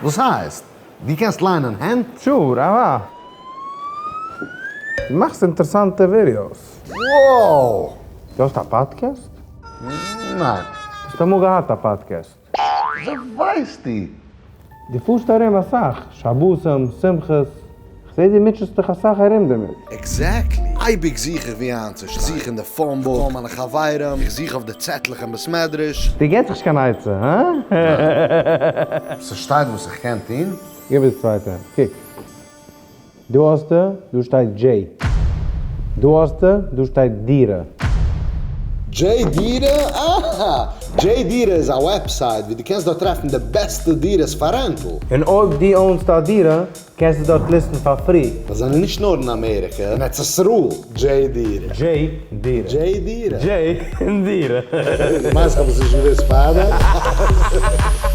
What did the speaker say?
וואס הייסט? דו קענסט ליינען הענט? Sure, אהא. דו מאכסט אינטערסאנטע ווידיאוס. Wow! דו האסט א פאדקעסט? ניין. האסט אמאל געהאט א פאדקעסט? וויאזוי ווייסטו? דו פארסט ארום אסאך, שבתים, שמחות, כ'זעה דו מוטשעסט דיך אסאך ארום דערמיט. Exactly. אייביג זוך איך ווי איינצושטיין. איך זוך אין די phone book, call מיינע חברים, איך זוך אויף די צעטלעך אין בית מדרש. דו געבסט זיך נישט קיין עצה, הא? ניין. ס'שטייט וואס איך קען טון? גיב עס צווייטע הענט. קוק. דא האסטו, דא שטייט דזשעי. דא האסטו, דא שטייט דירה. דזשעי דירה? אהא! דזשעי דירה איז א website ווי דו קענסט דארט טרעפן די בעסטע דירות פאר rental. און אויב דו own סט א דירה, קענסטו דארט list ן פאר free. זיי זענען נישט נאר אין אמעריקע, אין ארץ ישראל. דזשעי דירה. דזשעי דירה. דזשעי דירה. דזשעי דירה. מיינסט כ'האב עס נישט געוואוסט פארדעם?